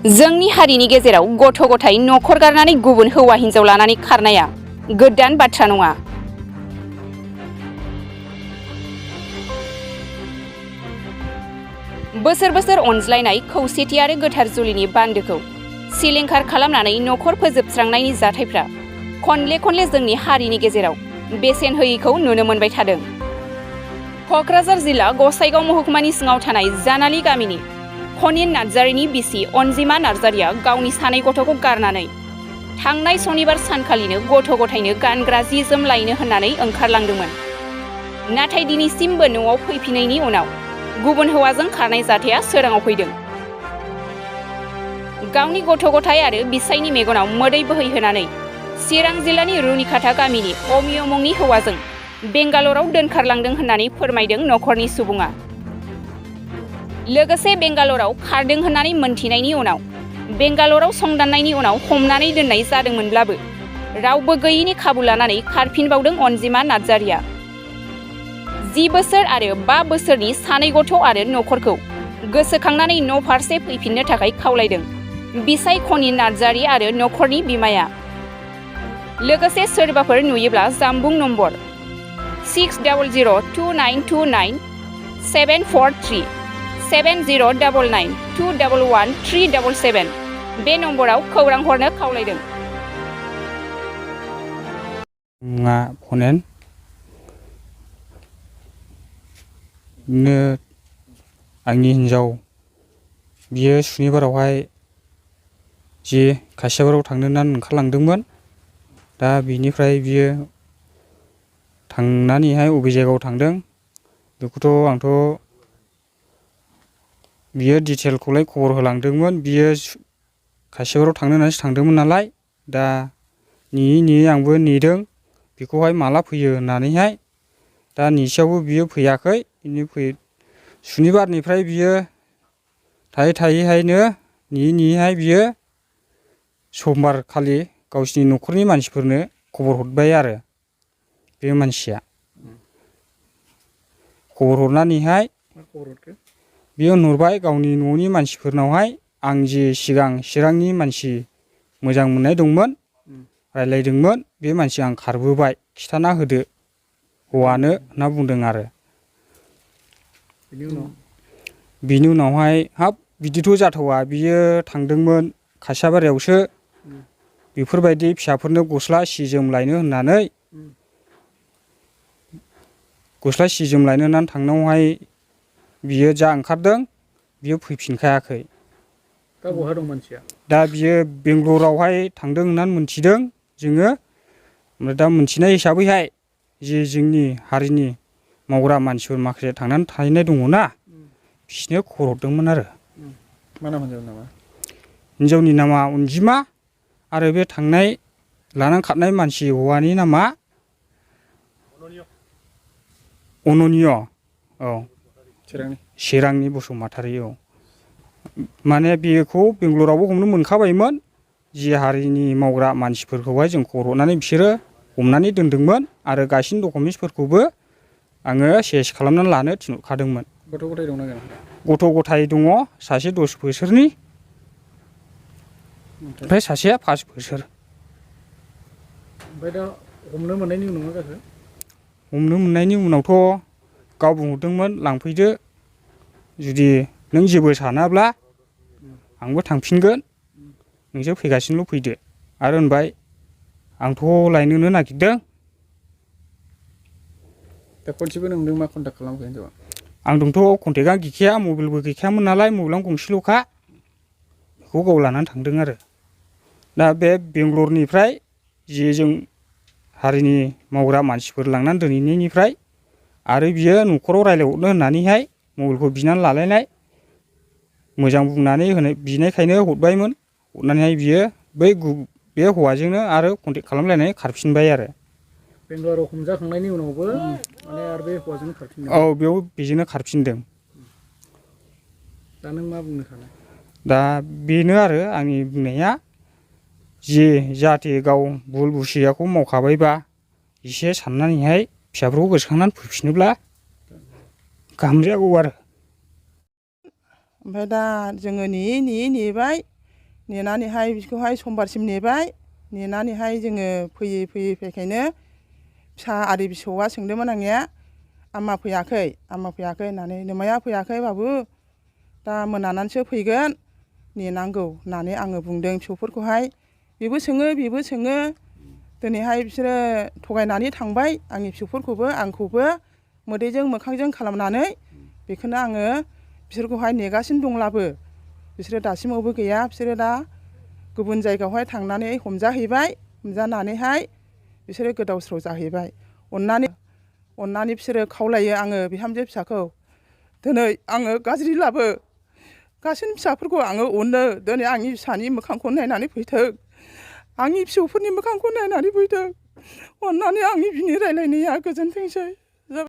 जोंनि हारिनि गेजेराव गथ' गथाय नखर गारनानै गुबुन हौवा हिनजाव लानानै खारनाया गोदान बाथ्रा नङा। बोसोर बोसोर अनज्लायनाय खौसेथि आरो गोथार जुलिनि बान्दोखौ सिलिंखार खालामनानै नखर फोजोबस्रांनायनि जाथायफ्रा खनले खनले जोंनि हारिनि गेजेराव बेसेन होयैखौ नुनो मोनबाय थादों। क'क्राझार जिल्ला गसाइगाव महकुमानि सिङाव थानाय जानालि गामिनि खनिन नार्जारिनि बिसि अनजिमा नार्जारिया गावनि सानै गथ'खौ गारनानै थांनाय सनिबार सानखालिनो गथ' गथायनो गानग्रा जि जोम लायनो होननानै ओंखारलांदोंमोन। नाथाय दिनैसिमबो न'आव फैफिननायनि उनाव गुबुन हौवाजों खारनाय जाथाया सोराङाव फैदों। गावनि गथ' गथाय आरो बिसायनि मेगनाव मोदै बोहैहोनानै चिरां जिल्लानि रुनिखाथा गामिनि अमिय मुंनि हौवाजों बेंगालराव दोनखारलांदों होननानै फोरमायदों नखरनि सुबुङा। लोगोसे बेंगालराव खारदों होननानै मोनथिनायनि उनाव बेंगालराव संदाननायनि उनाव हमनानै दोननाय जादोंमोनब्लाबो रावबो गैयैनि खाबु लानानै खारफिनबावदों अनजिमा नार्जारिया। 10 बोसोर आरो 5 बोसोरनि सानै गथ' आरो नखरखौ गोसोखांनानै न' फारसे फैफिननो थाखाय खावलायदों बिसाय खनिन नार्जारि आरो नखरनि बिमाया। लोगोसे सोरबाफोर नुयोब्ला जामबुं नम्बर 6002929743 7099211377 बे नम्बराव खौरां हरनो खावलायदों। आंनि हिन्जाव बियो सुनिबारावहाय जे खासियाबाराव थांनो होननानै ओंखारलांदोंमोन। दा बिनिफ्राय बियो थांनानैहाय अबे जायगायाव थांदों बेखौथ' आंथ' बियो डिटेलखौलाय खबर होलांदोंमोन। बियो खासियाबाराव थांनो होननानैसो थांदोंमोन नालाय। दा नेयै आंबो नेदों बेखौहाय माला फैयो होननानैहाय। दा नेसेयावबो बियो फैयाखै। सुनिबारनिफ्राय बियो थायैहायनो नेयैहाय बियो समबार खालि गावसिनि नखरनि मानसिफोरनो खबर हरबाय आरो बे मानसिया खबर हरनानैहाय बियो नुबाय गावनि न'नि मानसिफोरनावहाय आं जे सिगां चिरांनि मानसि मोजां मोननाय दंमोन रायज्लायदोंमोन बे मानसि आं खारबोबाय खिथाना होदो हौवानो होनना बुंदों आरो। बिनि उनावहाय हाब बिदिथ' जाथावा बियो थांदोंमोन खासियाबारियावसो बेफोरबायदि फिसाफोरनो गस्ला सि जोम लायनो होननानै थांनायावहाय बियो जा ओंखारदों बियो फैफिनखायाखै। दा बियो बेंगलरावहाय थांदों होननानै मोनथिदों जोङो। ओमफ्राय दा मोनथिनाय हिसाबैहाय जे जोंनि हारिनि मावग्रा मानसिफोर माखासे थांनानै थाहैनाय दङना बिसोरनो खबर हरदोंमोन आरो। मा नाम हिनजावनि हिन्जावनि नामा अनजिमा आरो बे थांनाय लानानै खारनाय मानसि हौवानि नामा अननिय। औ चिरांनि बसुमतारी। औ माने बेखौ बेंगलरावबो हमनो मोनखाबायमोन। जि हारिनि मावग्रा मानसिफोरखौहाय जों खबर हरनानै बिसोरो हमनानै दोनदोंमोन आरो गासिनि डकुमेन्टसफोरखौबो आङो चेस खालामनानै लानो थिनहरखादोंमोन। गथ' गथाय दंना गैया? गथ' गथाय दङ सासे 10 बोसोरनि ओमफ्राय सासेया 5 बोसोर। ओमफ्राय दा हमनो मोननायनि उनाव मा जाखो? हमनो मोननायनि उनावथ' गाव बुंहरदोंमोन लांफैदो जुदि नों जेबो सानाब्ला आंबो थांफिनगोन नोंसोर फैगासिनोल' फैदो आरो होनबाय आंथ' लायनोनो नागिरदों। दा खनसेबो नोंजों मा कन्टेक्ट खालामाखै हिनजावा? आंजोंथ' कन्टेक्टआ गैखाया मबाइलबो गैखायामोन नालाय मबाइलानो गंसेल'खा बेखौ गाव लानानै थांदों आरो। दा बे बेंगलरनिफ्राय जे जों हारिनि मावग्रा मानसिफोर लांनानै दोनहैनायनिफ्राय आरो बियो न'खराव रायज्लायहरनो होननानैहाय मबाइलखौ बिनानै लालायनाय मोजां बुंनानै बिनायखायनो हरबायमोन। हरनानैहाय बियो बे हौवाजोंनो आरो कन्टेक्ट खालामलायनानै खारफिनबाय आरो। बेंगलराव हमजाखांनायनि उनावबो माने आरो बे हौवाजोंनो खारफिनदों? औ बेजोंनो खारफिनदों। दा नों मा बुंनो सानो? दा बेनो आरो आंनि बुंनाया जाहाथे गाव भुल बुसियाखौ मावखाबायबा एसे साननानैहाय फिसाफोरखौ गोसोखांनानै फैफिनोब्ला गाहाम जागौ आरो। ओमफ्राय दा जोङो नेयै नेबाय नेनानैहाय बिखौहाय समबारसिम नेबाय नेनानैहाय जोङो फैयै फैखायनो फिसा आरि फिसौआ सोंदोंमोन आंनिया आम्मा फैयाखै होननानै नोमाया फैयाखै बाबु दा मोनानानैसो फैगोन नेनांगौ होननानै आङो बुंदों फिसौफोरखौहाय बेबो सोङो दिनैहाय बिसोरो थगायनानै थांबाय आंनि फिसौफोरखौबो आंखौबो मोदैजों मोखांजों खालामनानै बेखौनो आङो बिसोरखौहाय नेगासिनो दंब्लाबो बिसोरो दासिमावबो गैया बिसोरो दा गुबुन जायगायावहाय थांनानै हमजानानैहाय बिसोरो गोदाव सोराव जाहैबाय अननानै बिसोरो खावलायो आङो बिहामजो फिसाखौ दिनै आङो गाज्रिब्लाबो गासैनि फिसाफोरखौ आङो अनो दिनै आंनि फिसानि मोखांखौ नायनानै फैथों आंनि फिसौफोरनि मोखांखौ नायनानै फैथों अननानै आंनि बिनि रायलायनाया गोजोनथोंसै।